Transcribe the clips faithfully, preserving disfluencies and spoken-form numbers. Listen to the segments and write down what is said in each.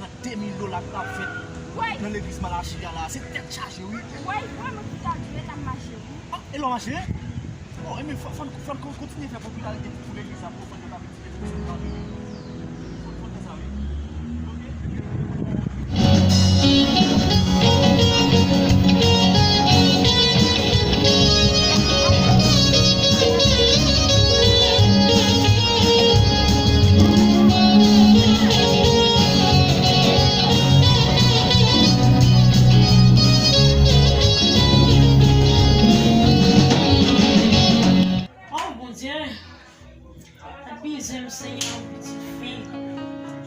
Nan de mil dola k ap fèt nan legliz Malachi a la, se tèt chaje, wi. Wè, wè, mwen ki ta dwe t ap mache, wi. Ah, e lè w mache? Oh, enben, fò, fò, fò n kontinye fè popilarite pou legliz la, pou fò n kapab. Oh, Bondye! Abize m, Senyè, yon pitit fi.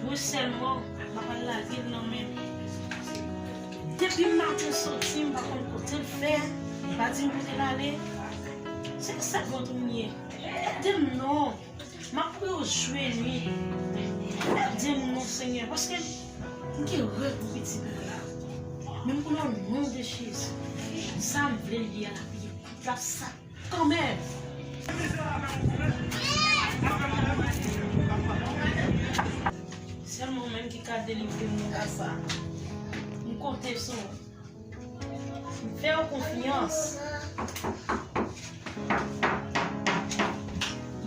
Mwen sèlman, m pa pral lage l nan men m. Depi maten soti, m pa konn kote l fè, m pa di m kote l ale. Se sèvant ou m ye. Ede m non. M ap priye w jou e nuit. Ede m non, Senyè, paske m gen rèv pou pitit mwen la. Men m konnen o non de Jezi, sa m vle l ye a l ap ye, l ap sa. Kanmenm. Sèlman ou menm ki ka delivre m nan ka sa. M konte sou ou. M fè w konfyans.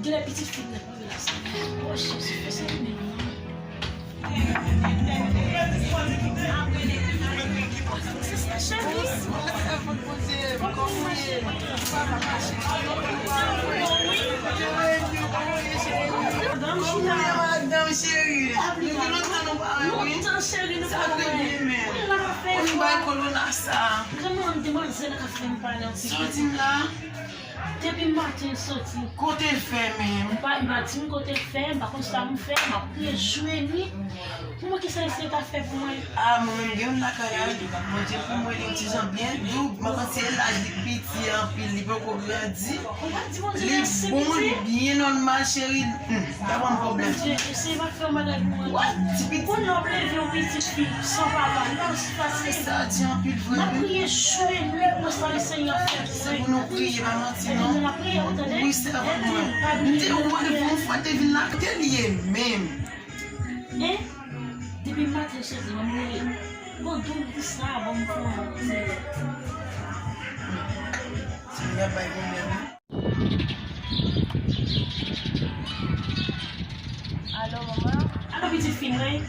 Genlè pitit fi m nan rive la sa. Oh, Jezi, fè sa vini non. Madanm cheri, nou gen lontan nou pa wè, wi. Sa trè byen, men. Pou nou bay kolona sa. Soti m la. Depi maten l soti. Kote l fè menm? M pa, m pa di m kote l fè, m pa konn sa m fè, m ap priye jou e nuit. Pou mwen, kisa Senyè ta fè pou mwen? Ah, mwen menm gen youn lakay la, Bondye pou mwen, li yon ti jan byen doub. Mwen panse laj li piti anpil, li poko grandi. Li bon, li byen nòmal, cheri. Hmm, pa ban m pwoblèm. Bondye, Senyè pa fè yon bagay pou mwen. What? Ti piti. Pou nonm leve yon pitit fi san papa, non, se pa sa. Sa di anpil vre, wi. M ap priye jou e nuit pou sa le Senyè fè pou mwen. Se pou nou priye, pa manti, non. Wi, sèvant mwen. M te wè pou yon fwa te vin la, kote l ye menm? Hein? Depi maten, cheri, mwen mouri. Bon, doub di sa, bon, m pran. Senyè bay pwoblèm. Alo, manman? Alo, pitit fi mwen.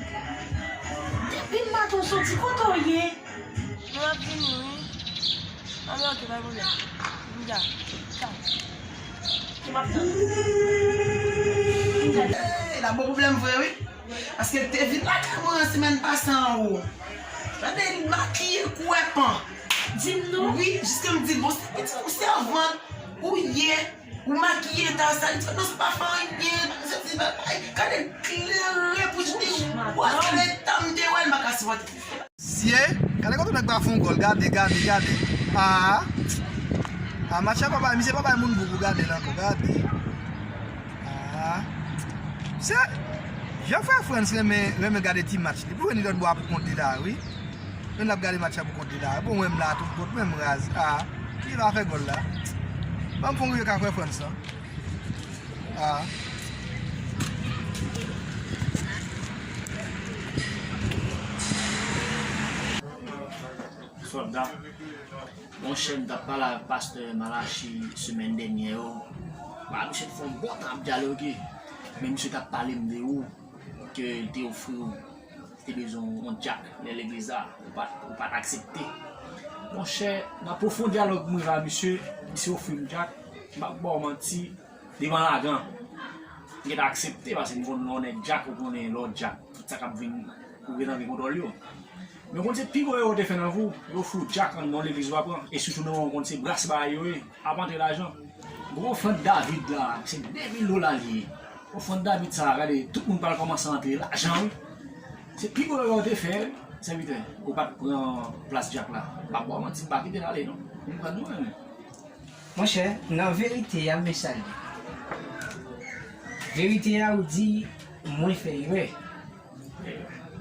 Depi maten w soti, kote w ye? Mwen ap vini, wi. Anben, oke, pa gen pwoblèm. M dja. Tchaw. Ki m ap tann. M dja. Ey, l ap bon pwoblèm vre, wi. Paske l te vin lakay mwen an semèn pase anwo. Gade, l makiye kou èpan. Di m non. Wi, jiske m di l, bon, se pitit ou sèvant ou ye, ou makiye ta sa. Li di, non, se pa fè anyen, se ti bagay. Gade, l klere pou jete wòs, gade tan m te wè l, m pa ka sipòte. Sye, gade kote nèg la fè yon gòl, gade, gade, gade. Ah, ah, match la pa bay, misye pa bay moun gou pou gade l ankò, gade. Ah, se jan frè Frantz renmen, renmen gade ti match li. Pou vin li lòt bò a pou kont li la, wi. Menm l ap gade match la pou kont li la. Bon, mwen m la tout bòt, mwen m raz. Ah, li va fè gòl la. Ban m fè yon rive ka frè Frantz lan. Ah. Sòlda. Monchè, m t ap pale avèk pastè Malachi semèn dènyè yo. Ba, misye t fè yon bon tan ap dyaloge. Men misye t ap pale m de ou, ke l te ofri w, te bezwen yon dyak nan legliz la, ou pa t, ou pa t aksepte. Monchè, nan pwofon dyalòg mwen avèk misye, misye ofri m dyak, m p ap ba w manti, devan lajan, m gentan aksepte, paske m konn lè w nèg dyak, ou konnen lè w dyak, tout sa k ap vin, ou gentan gen kontwòl yo. Men w konn se pi gwo erè yo te fè nan vi w, yo ofri w dyak nan yon legliz ou pa pran, e sitou nan moman w konn se bras bagay yo ye, ap antre lajan. Gwo ofrann David la, se de mil dola li ye. Ofrann David sa, gade, tout moun pral kòmanse antre lajan, wi. Se pi gwo erè w te fè, sèvitè, ou pa t pran plas dyak la. M p ap ba w manti, m pa kite l ale, non. M pran nou menm. Monchè, nan verite a, men sa l di. Verite a, ou di, mwen fè erè.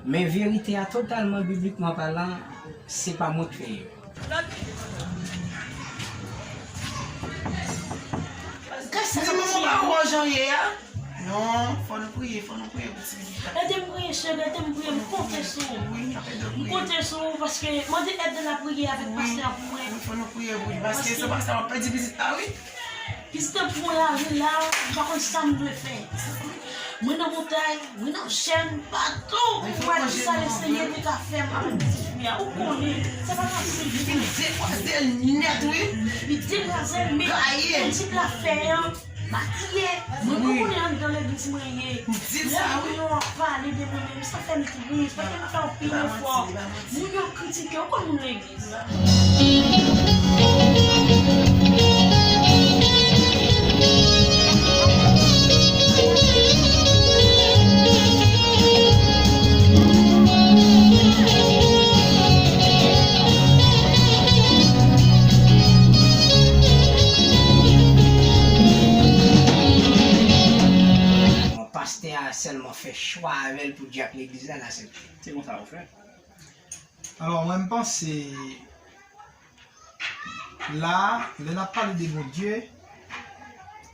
Men verite a, totalman, biblikman palan, se pa mwen k fè erè. Gad sa, se manman pa wè jan ye a. Non, fò nou priye, fò nou priye pou ti pitit la. Ede m priye, cheri, ede m priye, m konte sou ou. Wi, n ap ede w priye. M konte sou ou, paske mande èd nan lapriyè avèk pastè a pou mwen. Wi, fò nou priye pou li, paske se pastè a ap pèdi pitit la, wi. Pitit la pran lari la, m pa konn sa m dwe fè. Mwen nan montay, mwen nan chèn, patou. Mwen di sa Lesenyè te ka fè m avèk pitit fi a. Ou konnen, se pa fasil. Li fin dekwaze l nèt, wi. Li dekwaze l, men pitit la fè an, makiye. Mwen pa konnen anndan legliz mwen ye. Lè moun yo ap pale de mwen menm, sa fè m tris, paske m fè anpil efò. Moun yo kritike, ou konn moun legliz. Pastè a sèlman fè chwa avè l pou di ak legliz la, la se. Se konsa ou fè. Alò, mwen, m panse, la, lè n ap pale de Bondye,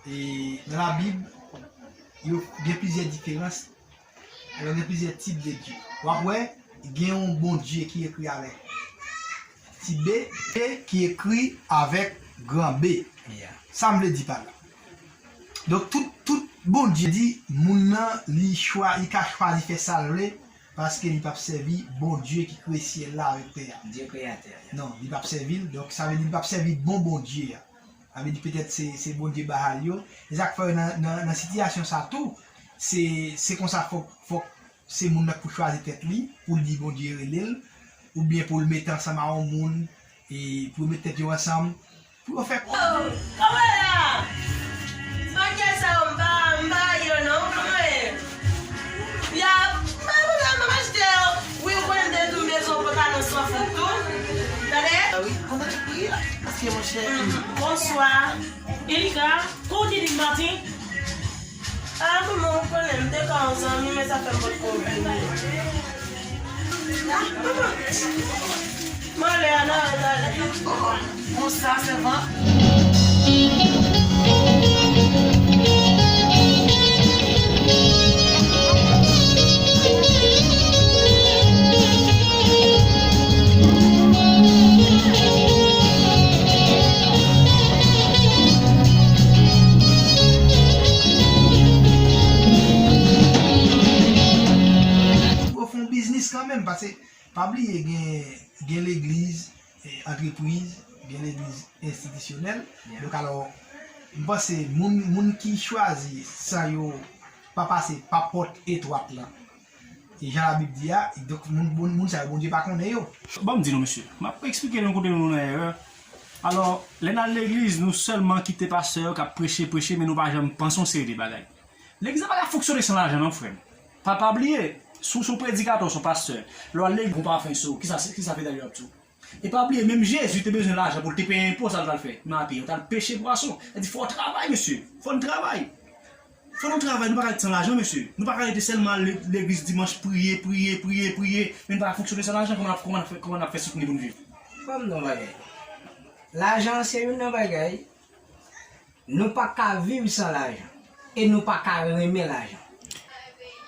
e nan Labib, yo gen plizyè diferans, alò, gen plizyè tip de Dye. W ap wè, gen yon Bondye ki ekri avèk ti B, e ki ekri avèk gran B. Sa m vle di pa la. Donk, tout, tout Bondye di, moun nan, li chwa, li ka chwazi fè sa l vle, paske li p ap sèvi Bondye ki kreye syèl la avèk tè a. Dye kreyatè a. Non, li p ap sèvi l. Donk, sa vle di li p ap sèvi bon Bondye a. Sa vle di petèt se, se Bondye Baal yo. E sa k fè nan, nan, nan sitiyasyon sa tou, se, se konsa fòk, fòk se moun nan k pou chwazi tèt li, pou l di Bondye rele l, oubyen pou l mete ansanm a yon moun, e pou yo met tèt yo ansanm, pou yo fè. Oh, kòman la? Bagay sa yo, m pa, m pa yo non, kòman ye? Ya, m pa, m pa, m pa achte yo. Wi, ou konnen m te di w mezon pantalon san fout tou. Tande? Ah wi, kontan ti pri la. Paske monchè. Bonswa. Erika, kòman w te di m maten? Ah, manman, ou konnen, m te ka yon zanmi, men sa fè m potko vini. Ah, manman. Mwen ale a, n a rete ale. Oh, konsa, sèvant. Pou yo fè yon biznis kanmenm, paske pa bliye gen, gen legliz, eh, antrepriz, gen legliz enstitisyonèl. Donk, alò, m panse moun, moun ki chwazi san yo pa pase pa pòt etwat lan, e jan Labib di a, donk, moun, moun, moun sa yo, Bondye pa konnen yo. Ban m di nou, mesye, m ap eksplike nou kote nou nan erè. Alò, lè n al legliz, nou sèlman kite pastè yo k ap preche, preche, men nou pa janm panse yon seri de bagay. Legliz la pa ka fonksyone san lajan, non, frè m. Pa, pa bliye, si w se yon predikatè, w se yon pastè, lè w al legliz, gon pafen sou ou, kisa, kisa fedayè ap di w? E pa bliye, menm Jezi te bezwen lajan pou l te peye enpo, sa l t al fè? Nan peyi, yo t al peche pwason. Sa di, fò w travay, mesye. Fò n travay. Fò nou travay, nou pa ka ret san lajan, mesye. Nou pa ka rete sèlman al le-, legliz dimanch, priye, priye, priye, priye, men nou pa ka fonksyone san lajan. Kòman n ap, kòman n ap fè, kòman n ap fè soutni pou n viv? Ban m di w yon bagay. Lajan se youn nan bagay, nou pa ka viv san lajan. E nou pa ka renmen lajan.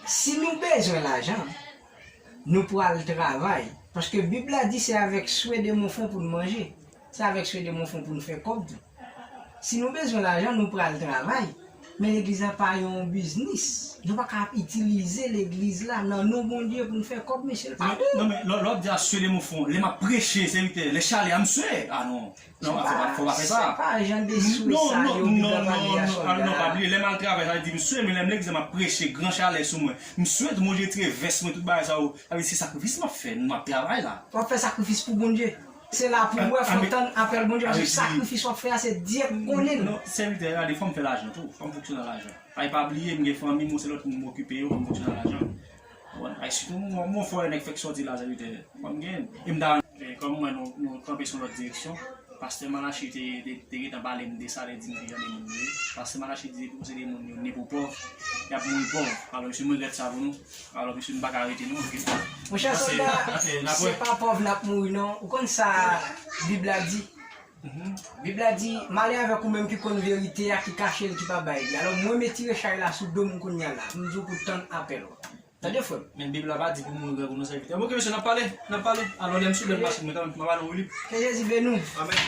Si nou bezwen lajan, nou pral travay. Paske Bib la di se avèk swe de mon fwon pou n manje. Se avèk swe de mon fwon pou n fè kòb tou. Si nou bezwen lajan, nou pral travay. Men legliz la pa yon biznis. Nou pa ka ap itilize legliz la nan non Bondye pou n fè kòb, mesye, l pa bon. Non, men lè, lè w ap di a swe de mon fwon, lè m ap preche, sèvitè, lè chalè a m swe. Ah non. Non, fò pa, fò pa fè sa. Se pa jan de swe sa yo Bib la pale a, sòlda. Non, pa bliye, lè m al travay, sa vle di m swe, men lè m legliz la, m ap preche, gran chalè sou mwen. M swe, m retire vès mwen, tout bagay sa yo. Sa vle di se sakrifis m ap fè, m ap travay la. W ap fè sakrifis pou Bondye. Se la pou w wè, fò w tann apèl Bondye, paske sakrifis w ap fè a, se Dye k konnen l. Non, sèvitè, gade, fò m fè lajan tou, fò m fonksyone nan lajan. Ay, pa bliye, m gen fanmi m, se lòt moun m okipe yo, fò m fonksyone nan lajan. Ou konprann? Ay, sitou mwen, mwen fò nèg fèk sòti la, sèvitè. Fò m gen. E m ta, e, kòm mwen, nou, nou kanpe sou lòt direksyon. Pastè Manache te, te, te gentan pale m de sa, lè di m ki jan de moun yo ye. Pastè Manache di depi w se de moun yo ne pou pòv, y ap mouri pòv. Alò, misye, m regrèt sa pou nou. Alò, misye, m pa ka rete non, ok. Monchè sòlda, se pa pòv n ap mouri non. Ou konn sa Bib la di? Bib la di, "Malè avèk ou menm ki konn verite a, ki kache l, ki pa bay li." Alò, mwen retire chay la sou do m kounye a la. M di w pou tann apèl ou. Tande, frè m. Men Bib la pa di pou mouri granmoun non, sèvitè. Oke, mesye, n ap pale, n ap pale. Alò, lè m sou do m, paske mwen, mwen pa nan Wilip. Ke Jezi beni w. Amèn.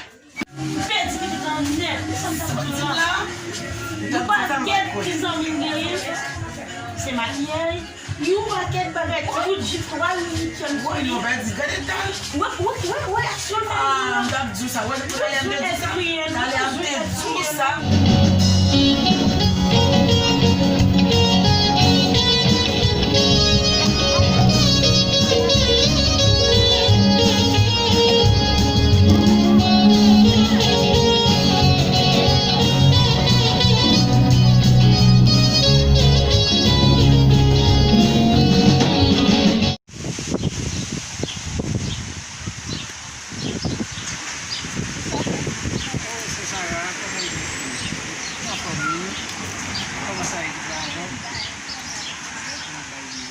Pèdi pitit lan nèt, e sa m t ap di w la. Yon pakèt ti zanmi m genyen, se makiyaj. Yon pakèt bagay, ti bout jip twa minit sèl. Woy, nou pèdi, gade tan. Wè, wè, wè, wè, aksyon l fè. Ah, m t ap di w sa, wè, talè m te di w sa. Talè m te di w sa. Bonjou, Sara, kòman w ye? Anfòm wi. Kòman sa ye, travay? Travay wi.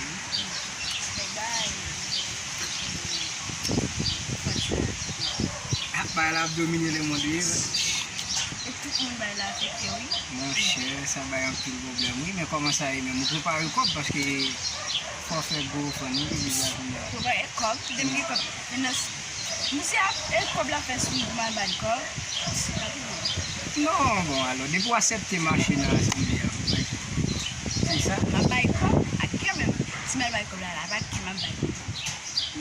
Ak bagay la ap domine lemonn wi. E tout moun bay la afekte wi. Monchè, sa bay anpil pwoblèm wi, men kòman sa ye menm? Ou prepare kòb paske fò fè gwo ofrann wi legliz la kounye a. Prepare kòb, depi gen kòb. Men nan s- misye ap e kòb la fè sou m pou m al bay kòb. Non, bon, alò, depi w aksepte mache nan asanble a, se sa? M ap bay kòb ak kè menm. Si m al bay kòb la, la, pa ak kè m ap bay.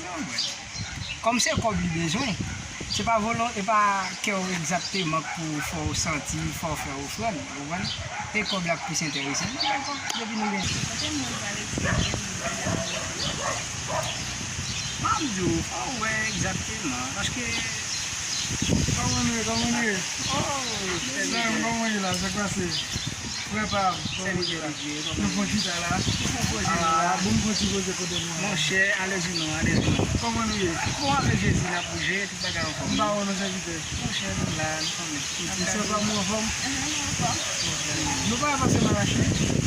Non, mwen. Kòm se kòb li bezwen, se pa volon, e pa kè w egzakteman k pou fè w santi, fè w fè ofrann, ou konprann? E kòb la k plis enterese l, men kòb, depi nou gen. Kote moun pa retire byen moun nan. M ap di w, fò w wè egzakteman, paske. Kòman nou ye, kòman nou ye? Oh, sè m, kòman w ye la? Sa k pase? Frè pa m, kòman w ye la? Nou fon chita la? Ah, bon, m fon ti poze kote nou an. Monchè, alèz non, alèz non. Kòman nou ye? Bon, avèk Jezi, n ap bouje, tout bagay anfòm. M pa wè w non, sèvitè. Monchè, nou la, nou fòme. Sè pa m ou anfòm? Nou pa pase Malachi?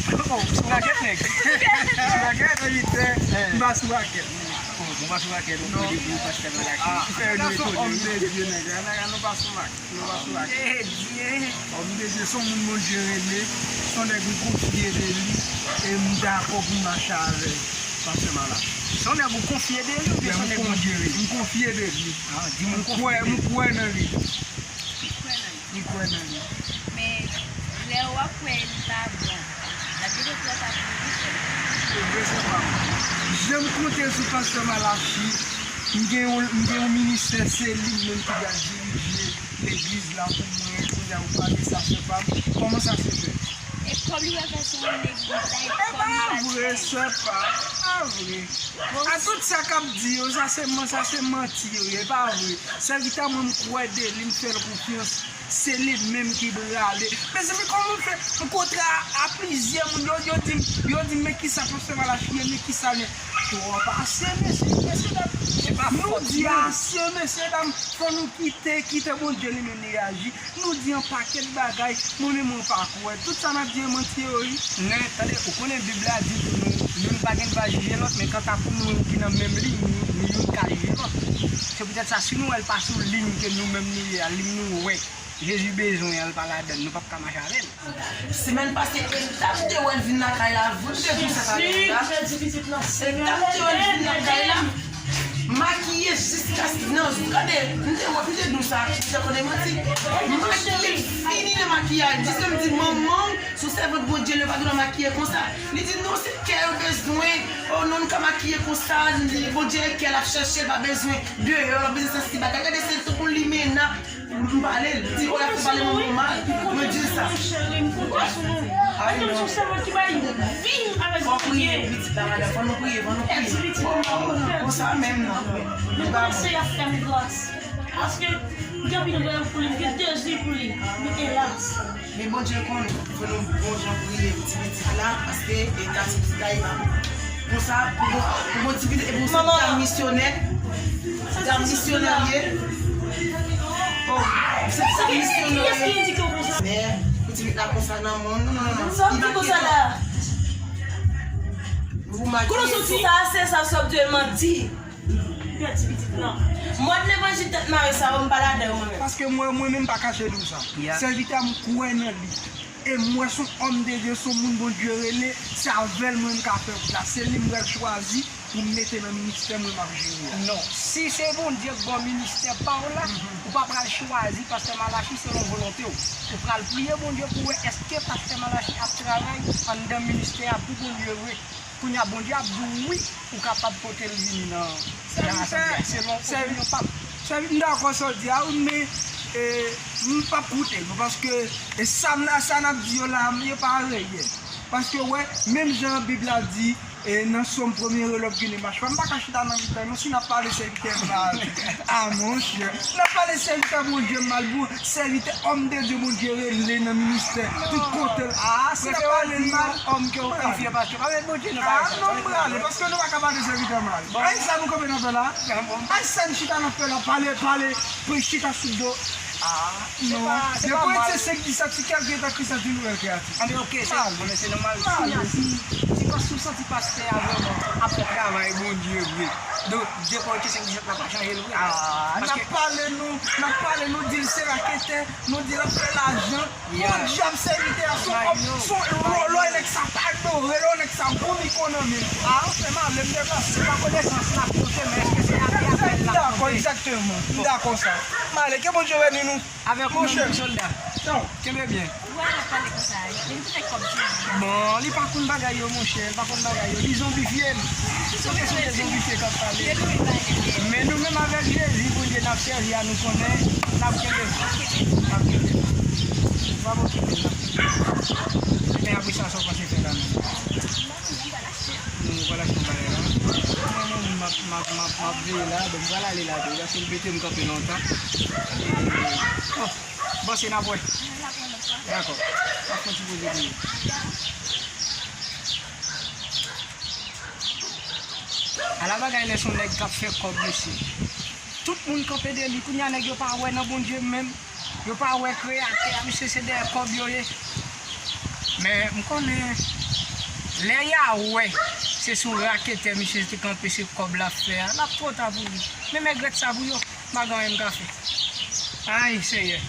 Oh, sou rakèt, nèg. Sou rakèt, sèvitè. M pa sou rakèt. Oh, bon, pa sou rakèt, ou pran depi ou pastè Malachi. Ah, ki fè nou etone. Gason òm de Dye, nèg la, nèg la, nou pa sou mak. Nou pa sou mak. Òm de Dye, se yon moun Bondye renmen, se yon nèg m konfye de li, e m dakò pou m mache avè l, pastè Malachi. Se yon nèg ou konfye de li oubyen se yon nèg Bondye renmen? M konfye de li. Ah, di m konfye de li. M kwè, m kwè nan li. M kwè nan li. M kwè nan li. Men, lè w ap kwè li pa bon, l ap gentan twò ta pou ou, wi, frè m. Se vre, sè pa m. Jan m konte sou pastè Malachi, m gen yon, m gen yon ministè, se li menm ki pral dirije legliz la pou mwen, kounye a ou pale sa, sè pa m. Kòman sa se fè? E kòb li pral fè sou yon legliz la, e kòb li pral fè. E pa vre, sè pa m, e pa vre. A tout sa k ap di yo, sa se man-, sa se manti yo ye, e pa vre. Sèvitè mwen, m kwè de li, m fè l konfyans. Se li menm ki prale. Mezanmi, kòman m fè? M kontre a, a plizyè moun, yo, yo di m, yo di m, men kisa pastè Malachi ye, men kisa li ye. Twò ase, mesye, mesye dam. Nou di ase, mesye dam. Fò nou kite, kite Bondye li menm li aji. Nou di yon pakèt bagay, mwen menm mwen pa kwè. Tout sa n ap di e manti yo, wi. Men, tande, ou konnen Bib la di pou nou, youn pa gen dwa jije lòt, men kanta pou nou ki nan menm liy, nou, nou youn ka jije lòt. Se poutèt sa, si nou wè l pa sou liy ke nou menm nou ye a, liy nou wè Jezi bezwen an, l pa ladann, nou p ap ka mache avè l. Semèn pase, e ta m te wè l vin lakay la, vre, m te di w sa talè la. E ta m te wè l vin lakay la. Makiye jiska nan, gade, m te wè, m te di w sa, m te konnen manti. Makiye fini nan makiyaj. Jiska m di, "Manman, sou sèvant Bondye, li pa gen dwa makiye konsa." Li di, "Non, se kè yo bezwen. Oh non, nou ka makiye konsa, li, Bondye e kè, l ap chèche, l pa bezwen deyò, l pa bezwen sa, si bagay." Gade, se tankou limena. M pale l, di, "Oh, l ap pale manman mal." Mwen di l sa. Cheri, m konte sou nou. Ay, non. Fò priye, pitit la, madanm. Fò nou priye, fò nou priye. Konsa menm, non. Nou panse y ap fè m gras. Paske, gen anpil bagay pou li, gen dezi pou li. Men elas. Men Bondye konnen, fò nou bon jan priye pou ti pitit la, paske e ta ti pitit la, e pa bon. Konsa, pou bon, pou bon ti pitit, e pou se ta misyonè. Se ta misyonè, ye. Oh, se ta misyonè, ye. Men, pou ti pitit la konsa nan moun, non, non, non, non. Sa w di konsa la? Kote w soti? Sa, se sa, sa w di manti. Pèdi pitit lan. Mòd levanjil tèt mare sa yo, m pa ladan yo, mwen menm. Paske mwen, mwen menm, m pa kache nou sa. Sèvitè a, m kwè nan li. E m wè se yon òm de Dye, se yon moun Bondye rele, se avè l mwen m ka fè wout la. Se li m pral chwazi pou m mete nan ministè mwen m ap jere a. Non, si se Bondye k ba w ministè pa w la, ou pa pral chwazi pastè Malachi selon volonte w. Ou pral priye Bondye pou w wè èske pastè Malachi ap travay anndan ministè a pou Bondye vre. Kounye a, Bondye ap di w wi, ou kapab pote l vini nan, nan asanble a, selon opinyon pa m. Sèvitè, m dakò sa w di a, wi, men, e, m p ap koute nou, paske, e, sa m, sa n ap di yo la, yo pa reyèl. Paske, wè, menm jan Bib la di, e, nan Sòm premye, relòk vini mach pa, m pa ka chita nan mitan, non, si n ap pale sèvitè mal. A, monchè, n ap pale sèvitè Bondye mal, pou sèvitè, òm de Dye Bondye rele nan ministè, tout kote l. A, si n ap pale l mal, òm ke w pale. Prefere di òm ke w kalifye, paske pa met Bondye nan bagay sa. A, non, m prale, paske nou pa ka pale sèvitè mal. Bon. Ay, sa nou kanpe nan fè la? Ay, sa n chita nan fè la, pale, pale, pou chita sou do. A, non. Depi w se senk disèt, si kèlke tan Kris la di nouvèl kreyati. Anben, ok, se, anben, se nòmal. Si, si, si, si w santi pastè a vrèman ap fè travay Bondye vre, donk, depi w se senk disèt la pa chanje l vre. A, n ap pale nou, n ap pale nou, di l se raketè, nou di l ap fè lajan. Podyab sèvitè a, se yon, se yon lò, lò nèg sa pa adore, lò nèg sa gwo mikwo nan men l. A, anfen, m ale, m deplase, se pa konesans n ap pote, men èske se avè apèl n ap pote? M dakò, egzakteman. M dakò sa. M ale, ke Bondye beni nou. Avèk ou menm tou, sòlda. Kenbe byen. Ou wè l ap pale konsa, li te fè kòb sou li. Bon, li pa konn bagay yo, monchè, li pa konn bagay yo. Li zonbifye m. Li zonbifye, zonbifye k ap pale. Men nou menm avèk Jezi, Bondye n ap sèvi a, nou konnen n ap kenbe. N ap kenbe. Ou pa okipe l, n ap kenbe. Men apre sa, sa w panse fè la menm? Nou pral achte yon bagay la. Mwen, mwen, m ap, m ap, m ap, m ap veye la, donk m pral ale la tou, paske l mete m kanpe lontan. E, bon, bon, se n ap wè. Dakò. M ap fè yon ti poze pou ou. Ala bagay lè se yon nèg k ap fè kòb, mesye. Tout moun kanpe de li. Kounye a, nèg yo pa wè nan Bondye menm. Yo pa wè Kreyatè a, misye se dèyè kòb yo ye. Men, m konnen, lè y a wè, se sou raketè misye te kanpe, se kòb l ap fè a, l ap twò ta pou li. Men, men regrèt sa pou yo, m pa gen anyen m ka fè. Ay, Seyè.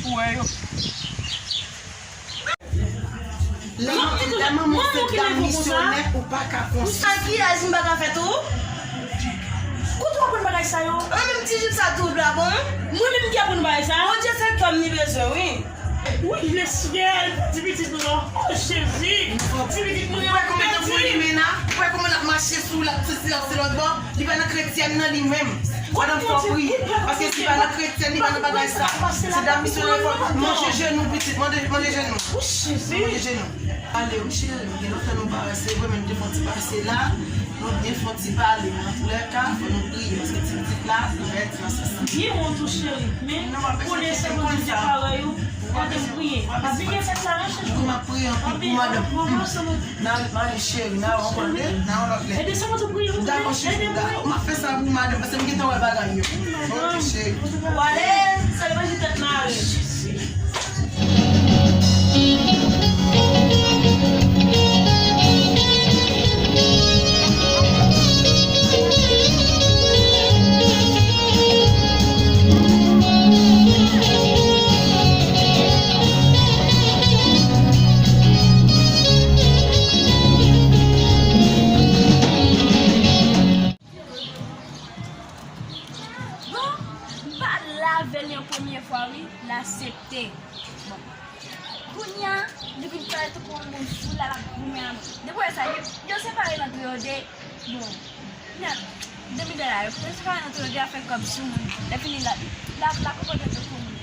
Ou wè yo. Lè manman, lè manman w se dam misyonè, ou pa ka konsa. Ak kilès m pa ka fè tou? Kote w aprann bagay sa yo? An, menm ti jip sa tou la bon? Mwen menm ki aprann bagay sa? Bondye se fanm li bezwen, wi. Wi, lesyèl, ti pitit mwen. O Jezi, ti pitit mwen. Ou wè kòman l ap pèdi. Ou wè kòman l ap mache sou la, sou, sou, sou lòt bò? Li pa nan kretyèn nan li menm. Madanm, fò w priye. Paske si pa nan kretyèn, li pa nan bagay sa. Se dam misyonè fò. Manje jenou, pitit. Manje, manje jenou. Manje jenou. Ale, wi, cheri. Gen lontan nou pa wè, se vre, men nou te fè yon ti pase la. Nou te fè yon ti pale. Men antoulèka, fò nou priye. Paske ti pitit la, li pèdi nan sans sa. Li wont ou, cheri. Men, konnen se Bondye ki parèy ou. Gade m priye. Byen fèt la, wi, cheri. M ap priye anpil pou madanm. N a, m ale cheri, n a wè w konnen, n a wè w lòt lè. Ede sèlman tou priye pou mwen. Dakò, cheri, dakò. M ap fè sa pou madanm, paske m gentan wè bagay yo. Ok, cheri. W ale, se levanjil tèt mare. Bon, m pale avè l yon premye fwa, wi, l aksepte. Bon. Kounye a, depi l parèt tankou yon moun fou la, l ap goumen ak mwen. Depi w wè sa, yo, yo separe l antre yo de. Bon, kounye a, demi dòla yo, yo separe l antre yo de, ap fè kòb sou moun. Lè fini, l ap, l ap, l ap konpòte l tankou moun.